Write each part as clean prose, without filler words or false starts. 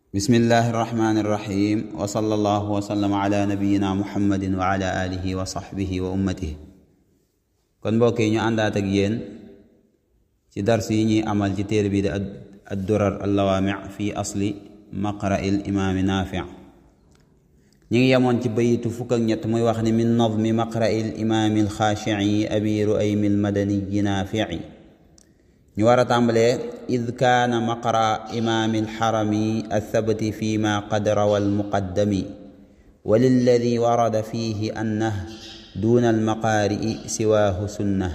bismillahi irrahmani irrahim wa sallallahu wa sallam ala nabiyina muhammadin wa ala alihi wa sahbihi wa ummatihi. kon mbokk yi ñu àndaat ak yéen ci dars yi ñuy amal ci téere bi di ad-durar al-lawaami' fi asli maqra'il imaami naafi' ñi ngi yemoon ci bayitu fukk ak ñett muy wax ni min nadmi maqra'il imaami al-xaashi'i abi ru'aymi al-madani naafi'i. ñu war a tàmbalee id kaana maqra imaami alxarami athabati fi ma qad rawa almuqaddami wa lilladi warada fihi annah duna almaqaari'i siwaahu sunnah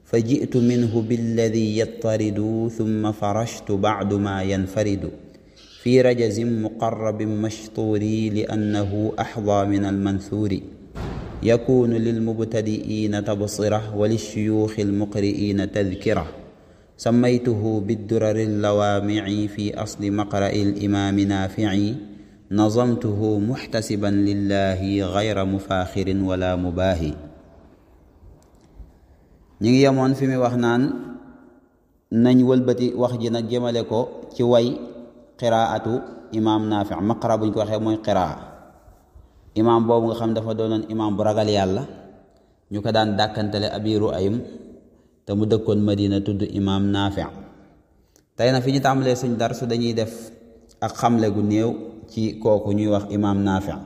fa ji'tu minhu billadi yattaridu thumma farashtu ba'du ma yanfaridu fi rajazin muqarrabin mashtuuri li annahu axdaa min almansuuri yakunu lilmubtadi'iina tabsira wa lilshuyuuxi almuqri'iina tadkira سميته بالدرر اللوامع في أصل مقرأ الإمام نافع نظمته محتسبا لله غير مفاخر ولا مباهي. ñi ngi yemoon fi mi wax naan nañ wëlbati wax ji nag jëmale ko ci way qiraatu imaam Naafi' maqra buñ ko waxee mooy qiraa imaam boobu nga xam dafa doonoon imaam bu ragal yàlla ñu ko daan dàkkantele Abi Ru'aym te mu dëkkoon Madina tudd imaam Naafi' tey na fi ñu tàmbalee suñ darsu dañuy def ak xamle gu néew ci kooku ñuy wax imaam Naafi'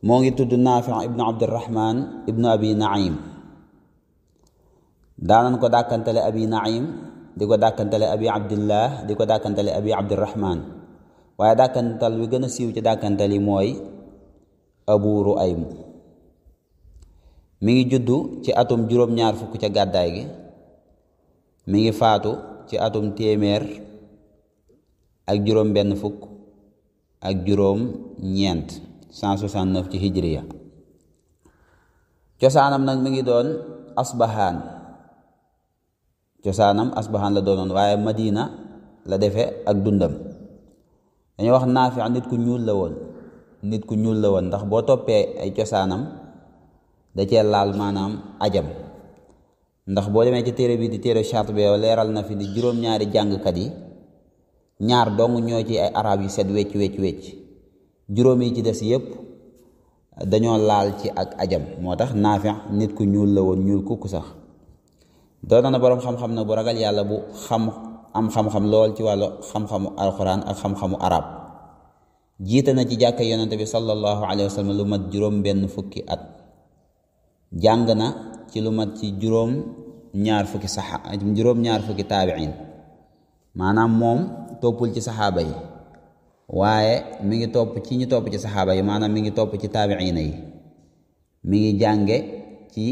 moo ngi tudd Naafi' ibnu Abdurrahman ibnu Abi Naim daanan ko dàkkantale Abi Naim di ko dàkkantale Abi Abdillah di ko dàkkantale Abi Abdurrahman waaye dàkkantal wi gën a siiw ci dàkkantal yi mooy Abu Ru'aym. mi ngi juddu ci atum juróom-ñaar fukk ca gàddaay gi mi ngi faatu ci atum téeméer ak juróom benn fukk ak juróom ñeent 169 ci hijriya. cosaanam nag mi ngi doon asbahaan la doonoon waaye Madina la defe ak dundam. dañuy wax Naafi' nit ku ñuul la woon ndax boo toppee ay cosaanam da cee laal maanaam ajam ndax boo demee ci téere bi di téere Shaatibi leeral na fi di juróom-ñaari jàngkat yi ñaar dong ñoo ci ay arab yu set wecc juróom yi ci des yépp dañoo laal ci ak ajam moo tax Naafi' nit ku ñuul la woon ñuul kukk sax doon na boroom xam-xam nag bu ragal yàlla bu am xam-xam lool ci wàllu xam-xamu alxuraan ak xam-xamu arab jiite na ci jàkka yonente bi sallallahu alayhi wa sallam lu mat juróom benn fukki at jàng na ci lu mat ci juróom-ñaar fukki taabiin maanaam moom toppul ci saxaaba yi waaye mi ngi topp ci ñi topp ci saxaaba yi maanaam mi ngi topp ci taabiina yi mi ngi jànge ci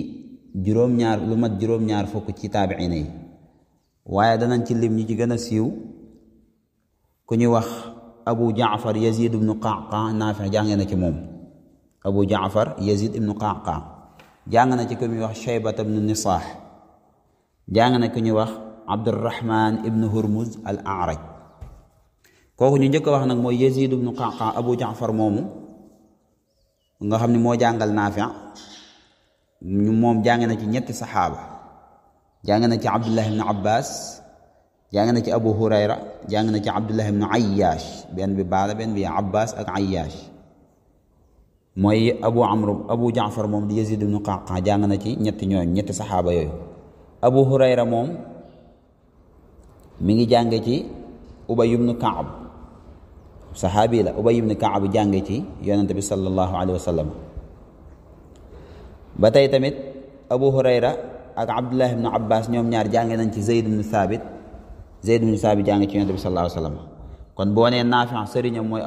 lu mat juróom-ñaar fukk ci taabiina yi waaye danañ ci lim ñi ci gën a siiw ku ñuy wax Abu Jaafar Yazid ibnu Qa'qa Naafi' jàng na ci moom Abu Jaafar Yazid ibnu Qa'qa jàng na ci ku ñuy wax Shaybat ibnu Nisaax jàng na ku ñuy wax Abdurrahman ibnu Hurmuz al-A'raj kooku ñu njëkk a wax nag mooy Yazid ibnu Qa'qa Abu Jaafar moomu nga xam ne moo jàngal Naafi' moom jàng na ci ñetti saxaaba jàng na ci Abdullah ibnu Abbas jàng na ci Abu Hurayra jàng na ci Abdullah ibnu Ayyash benn bi baala benn bi Abbas ak Ayyash mooy Abu Jaafar moom di Yazid ibnu Qa'qa jàng na ci ñetti saxaaba yooyu. Abu Hurayra moom mi ngi jànge ci Ubay ibnu Ka'b saxaabi la Ubay ibnu Ka'b jànge ci yonente bi sallallahu alayhi wa sallam ba tey tamit Abu Hurayra ak Abdullah ibnu Abbas ñoom ñaar jànge nañ ci Zayd ibnu Thabit jànge ci yonente bi sallallahu alayhi wa sallam kon boo nee Naafi' sëriñam mooy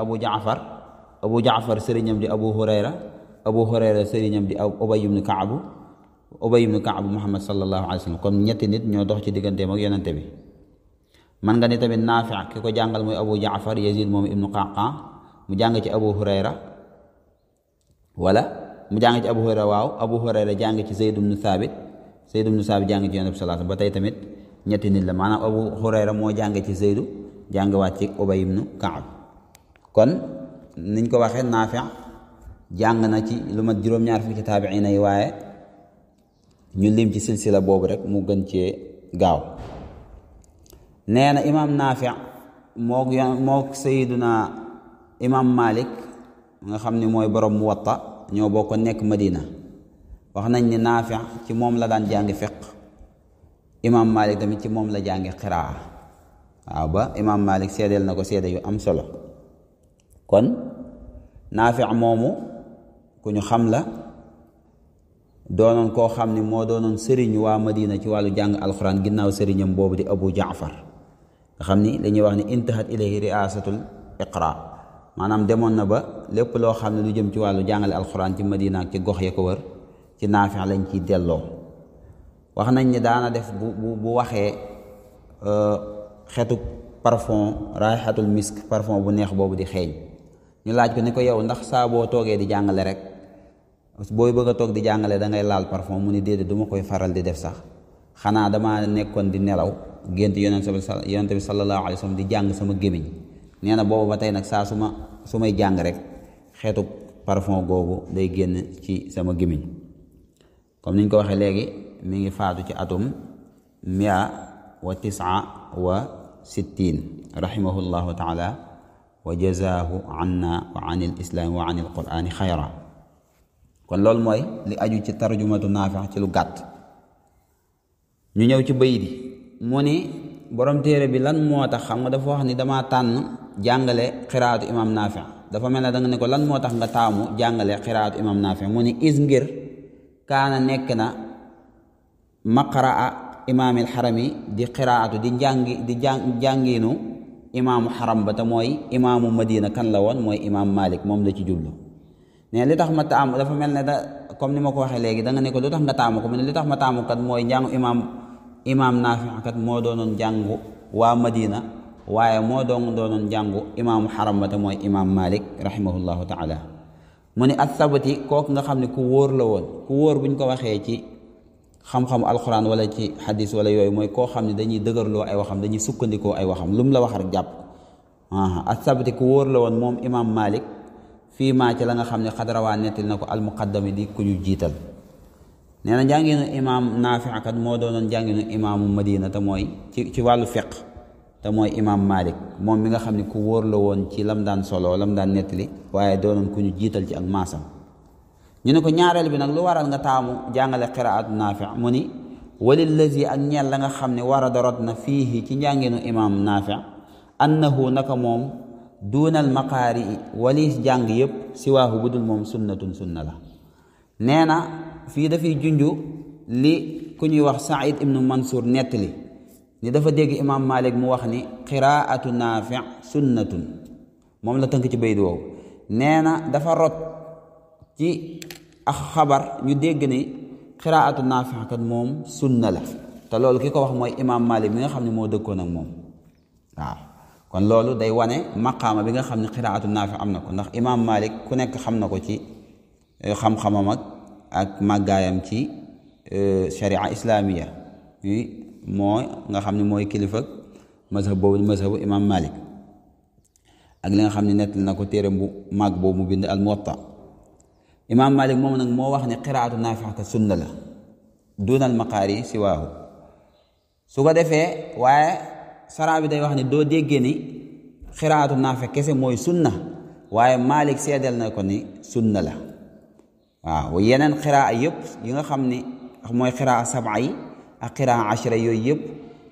Abu Jaafar sëriñam di Abu Hurayra sëriñam di Ubay ibn Ka'b Muhammad sallallahu alayhi wa sallam kon ñetti nit ñoo dox ci digganteem ak yonente bi man nga ni tamit Naafi' ki ko jàngal mooy Abu Jaafar Yazid moom ibnu Qa'qa mu jàng ci Abu Hurayra waaw Abu Hurayra jàng ci Zayd ibn Thabit jàng ci yonente bi sallallahu alayhi wa sallam ba tey tamit ñetti nit la maanaam Abu Hurayra moo jàng ci Zaydu jàngwaat ci Ubay ibn Ka'b kon niñ ko waxee Naafi' jàng na ci lu mat juróom-ñaar fukki taabiina yi waaye ñu lim ci silsila boobu rek mu gën cee gaaw nee na imaam Naafi' mook sayiduna imam Malik nga xam ni mooy borom Muwatta ñoo bokk nekk Madina. wax nañ ni Naafi ci moom la daan jàngi fiq, imam Malik tamit ci moom la jàngi qiraa. waaw ba imam Malik seedeel na ko seede yu am solo. kon Naafi moomu ku ñu xam la, doonoon koo xam ni moo doonoon sëriñ waa Madina ci wàllu jàng alxuraan ginnaaw sëriñam boobu di Abu Jaafar nga xam ni dañuy wax ni intahat ilayhi riasatul iqra, maanaam demoon na ba lépp loo xam ne lu jëm ci wàllu jàngale alxuraan ci Madina ak ci gox ya ko wër ci Naafi lañ ciy delloo. wax nañ ni daana def bu waxee xetu parfum raaxatul misk, parfum bu neex boobu di xeeñ. ñu laaj ko ni ko yow ndax saa boo toogee di jàngale rek booy bëgg a toog di jàngale da ngay laal parfum? mu ni déedéet, du ma koy faral di def sax, xanaa dama nekkoon di nelaw gént yonent bi sallallahu alayhi wa sallam di jàng sama gémmiñ. nee na boobu ba tey nag saa su may jàng rek xeetu parfum googu day génn ci sama gémmiñ. comme niñ ko waxee léegi mi ngi faatu ci atum 169 rahimahullahu taala wa jazaahu anna wa an il islaami wa an il qur'ani xayra. kon loolu mooy li aju ci tarjumatu Naafi ci lu gàtt. ñu ñëw ci bayit yi mu ni borom téere bi lan moo tax, xam nga dafa wax ni dama tànn jàngale xiraatu imam Naafi. dafa mel ne da nga ne ko lan moo tax nga taamu jàngale xiraatu imam Naafi? mu ni is ngir kaana nekk na maqraa imaamil xarami di xiraatu di jàngiinu imaamu xaram ba te mooy imaamu Madina. kan la woon? mooy imaam Malik, moom la ci jublu. ne li tax ma taamu, dafa mel ne comme ni ma ko waxee léegi da nga ne ko lu tax nga taamu ko? mu ne li tax ma taamu kat mooy njàngu imaam Naafi kat moo doonoon jàngu waa Madina, waaye moo doonoon jàngu imaamu xaram ba te mooy imaam Malik rahimahullahu taala. mu ne as-sabati kooku nga xam ne ku wóor la woon. ku wóor buñ ko waxee ci xam-xamu alxuraan wala ci xadis wala yooyu mooy koo xam ne dañuy dëgërloo ay waxam, dañuy sukkandikoo ay waxam, lu mu la wax rek jàpp. as-sabati ku wóor la woon moom imaam Malik fii maa ci la nga xam ne xadrawaa nettil na ko almuqaddami di ku ñu jiital. nee na njànginu imaam Naafi kat moo doonoon njànginu imaamu Madina te mooy ci wàllu fiq te mooy imaam Malik, moom mi nga xam ne ku wóor la woon ci lam daan solo lam daan nettali, waaye doonoon ku ñu jiital ci ak maasam. ñu ne ko ñaareel bi nag lu waral nga taamu jàngale qiraatu Naafi? mu ni walillazi ak ñeel la nga xam ne warada rot na fiihi ci njànginu imaam Naafi annahu naka moom duunal maqaari waliis jàng yëpp siwaahu bu dul moom sunnatun sunna la. nee na fii dafay junju li ku ñuy wax Saïd ibnu Mansour nettali ni dafa dégg imaam Malik mu wax ni qiraatu Naafi sunnatun, moom la tënk ci bayit woowu. nee na dafa rot ci ak xabar ñu dégg ni qiraatu Naafi kat moom sunna la, te loolu ki ko wax mooy imaam Malik mi nga xam ne moo dëkkoon ak moom. waaw kon loolu day wane maqaama bi nga xam ne qiraatu Naafi am na ko, ndax imaam Malik ku nekk xam na ko ci xam-xamam ak màggaayam ci sharia islamiya mooy nga xam ne mooy kilifa mazhab boobu mazhabu imaam Malik, ak li nga xam ne nettali na ko téeram bu màgg boobu mu bind al Muwatta. imaam Malik moom nag moo wax ne qiraatu Naafi ka sunna la dunal maqaari siwaahu. su ko defee waaye saraa bi day wax ne doo déggee ni qiraatu Naafi kese mooy sunna, waaye Malik seedeel na ko ni sunna la. waaw yeneen qiraa yëpp yi nga xam ne mooy qiraa sab'a yi ak qiraa ashra yooyu yëpp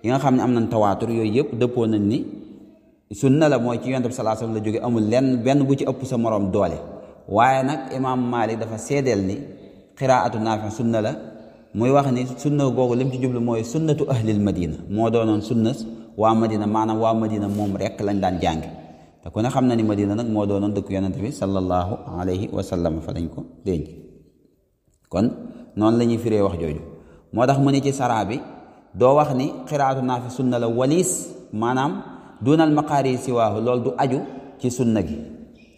yi nga xam ne am nañ tawaatur yooyu yëpp dëppoo nañ ni sunna la, mooy ci Yonent bi sallallahu alayhi wasallam la jóge, amul lenn benn bu ci ëpp sa moroom doole. waaye nag imaam Malik dafa seedeel ni qiraatu Naafi sunna la, muy wax ni sunna googu lim ci jublu mooy sunnatu ahlil Madina, moo doonoon sunna waa Madina, maanaam waa Madina moom rek lañ daan jànge. te ku ne xam na ni Madina nag moo doonoon dëkk Yonent bi sallallahu alayhi wa sallam, fa lañ ko denc. kon noonu la ñuy firee wax jooju. moo tax mu ne ci saraa bi doo wax ni qiraatu Naafi sunna la waliis maanaam dunal maqaari siwaahu, loolu du aju ci sunna gi.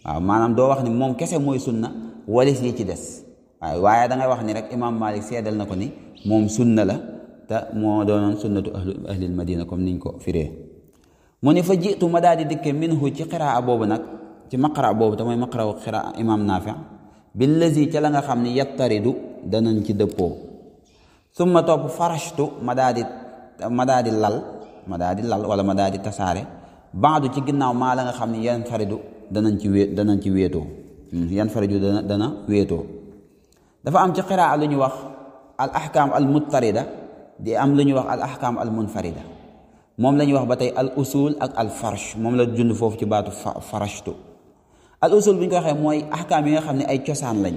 waaw maanaam doo wax ni moom kese mooy sunna waliis yi ci des, waaye da ngay wax ni rek imaam Malik seedal na ko ni moom sunna la te moo doonoon sunnatu ahlil Madina comme niñ ko firee. mu ne fa jiitu ma daal di dikke minhu ci qiraa boobu nag, ci maqra boobu te mooy maqra qiraa imaam Naafi billazi ca la nga xam ne yattaridu danañ ci dëppoo. summa topp farashtu ma daa di lal wala ma daa di tasaare baadu ci ginnaaw maa la nga xam ne yan faridu danañ ci wéetoo yan faridu dana wéetoo. dafa am ci qiraa lu ñuy wax al ahkaam al muttarida di am lu ñuy wax al ahkaam al munfarida moom la ñuy wax ba tey al usul ak al farsh moom la jund foofu ci baatu farashtu. al usul bu ñu ko waxee mooy ahkaam yi nga xam ne ay cosaan lañ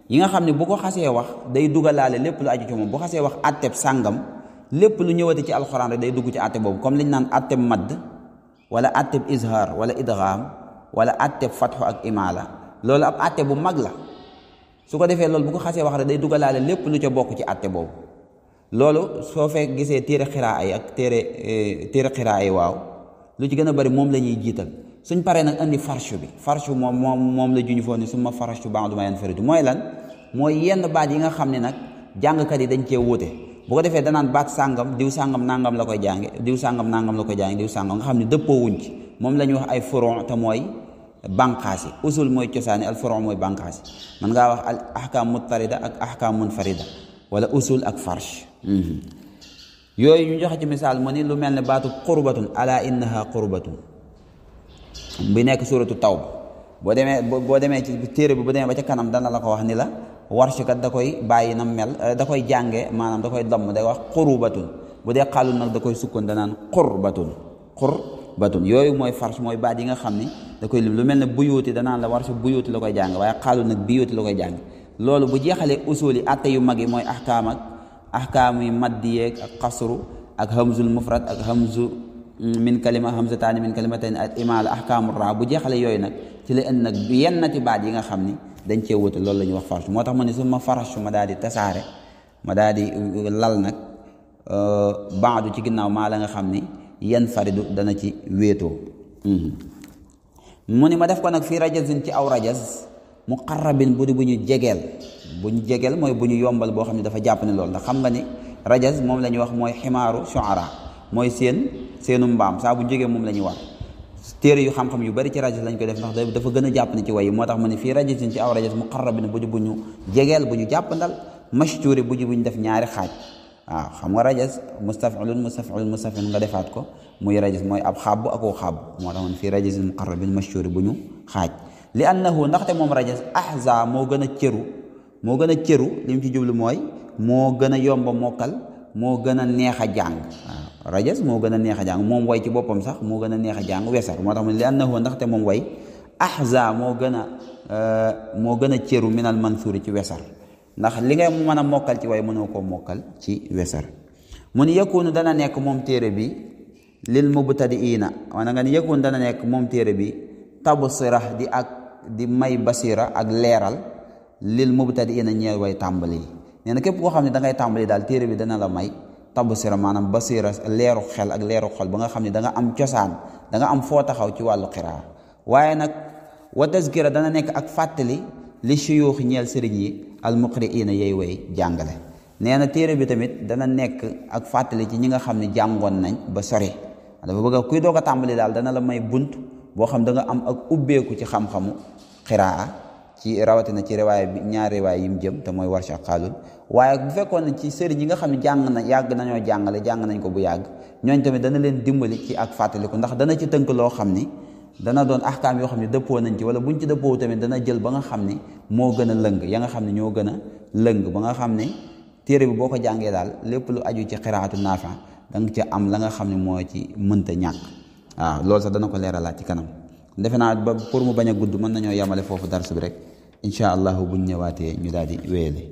yi nga xam ne bu ko xasee wax day dugalaale lépp lu aju ci moom bu xasee wax atteb sàngam lépp lu ñëwati ci alxuraan rek day dugg ci atte boobu comme liñ naan atteb madd wala atteb izhar wala idgham wala atteb fatxu ak imaala loolu ab atte bu mag la. su ko defee loolu bu ko xasee wax rek day dugalaale lépp lu ca bokk ci atte boobu loolu soo fekk gisee téere xiraa yi ak téere xiraa yi waaw lu ci gën a bari moom la ñuy jiital suñ paree nag indi farshu bi farshu moom la juñu foo ni summa farashtu ba'du ma yanfaridu mooy lan mooy yenn baat yi nga xam ne nag jàngkat yi dañ cee wuute bu ko defee danaan baat sàngam diw sàngam nangam la koy jànge diw sàngam nangam la koy jànge diw sàngam nga xam ne dëppoo wuñ ci moom la ñuy wax ay furu' te mooy banqaasi usul mooy cosaani al furu' mooy banqaasi man ngaa wax al ahkaam muttarida ak ahkaam munfarida wala usul ak farsh yooyu ñu joxe ci misaal mu ni lu mel ne baatu qurbatun ala innaha qurbatun bi nekk suratu tawba boo demee ci téere bi bu demee ba ca kanam dana la ko wax ni la warsh kat da koy bàyyi na mel da koy jànge maanaam da koy damm day wax qurbatun bu dee xaalul nag da koy sukkoon danaan qurbatun yooyu mooy farsh mooy baat yi nga xam ni da koy lim lu mel ne buyuuti danaan la warsh buyuuti la koy jàng waaye xaalul nag biyuuti la koy jàng loolu bu jeexalee usul yi atte yu mag yi mooy ahkaam yi maddi yeeg ak xasru ak hamzul mufrad ak hamzu min kalima hamzataani min kalimatayn ak imaala ahkaamu ra bu jeexalee yooyu nag ci la indi nag yennati baat yi nga xam ni dañ cee wute loolu la ñuy wax farsh moo tax ma ne su ma farashu ma daal di tasaare ma daal di lal nag baadu ci ginnaaw maa la nga xam ni yan faridu dana ci wéetoo mu ni ma def ko nag fii rajazin ci aw rajaz muqarrabin bu ñu jegeel mooy bu ñu yombal boo xam ne dafa jàpp ne loolu ndax xam nga ni rajaz moom la ñuy wax mooy ximaaru shu'ara mooy seenu mbaam saa bu jógee moom la ñuy wax téere yu xam-xam yu bari ci rajaz lañ koy def ndax dafa gën a jàpp ne ci way yi moo tax ma ne fii rajazin ci aw rajaz muqarrabin bu ñu jegeel bu ñu jàppandal mashtuuri bu ñu def ñaari xaaj waaw xam nga rajaz mustaf'ilun nga defaat ko muy rajaz mooy ab xabb ak xabb moo tax ma ne fii rajazin muqarrabin mashtuuri bu ñu xaaj li annahu ndaxte moom rajaz ahza moo gën a cëru li mu ci jublu mooy moo gën a yomba mokkal moo gën a neex a jàng waaw rajaz moo gën a neex a jàng moom way ci boppam sax moo gën a neex a jàng wesar moo tax mu li annahu ndaxte moom way ahza moo gën a cëru minal mansuuri ci wesar ndax li ngay mën a mokkal ci way mënoo koo mokkal ci wesar mu ni yakunu dana nekk moom téere bi lil mubtadiina wana nga ni yakunu dana nekk moom téere bi tabsira di may basira ak leeral lil mubtadiina ñeel way tàmbali nee na képp koo xam ne da ngay tàmbali daal téere bi dana la may tabsira maanaam basira leeru xel ak leeru xol ba nga xam ne da nga am cosaan da nga am foo taxaw ci wàllu qiraa waaye nag wa tazkira dana nekk ak fàttali li shuyuux ñeel sëriñ yi al muqriina yey way jàngale nee na téere bi tamit dana nekk ak fàttali ci ñi nga xam ne jàngoon nañ ba sori dafa bëgg kuy doog a tàmbali daal dana la may bunt boo xam da nga am ak ubbeeku ci xam-xamu qiraa ci rawatina ci riwaaya bi ñaari riwaaya yi mu jëm te mooy warsh ak xaalun waaye bu fekkoon ne ci sëriñ yi nga xam ne yàgg nañoo jàng nañ ko bu yàgg ñooñ tamit dana leen dimbali ci ak fàttaliku ndax dana ci tënk loo xam ni dana doon ahkaam yoo xam ne dëppoo nañ ci wala buñ ci dëppoo tamit dana jël ba nga xam ni moo gën a lëng ya nga xam ne ñoo gën a lëng ba nga xam ne téere bi boo ko jàngee daal lépp lu aju ci qiraatu naafi da nga ci am la nga xam ne moo ci mënta ñàkk waaw loolu sax dana ko leeralaat ci kanam defe naa ba pour mu bañ a gudd mën nañoo yemale foofu darsu bi rek incha allahu buñ ñëwaatee ñu daal di wéyale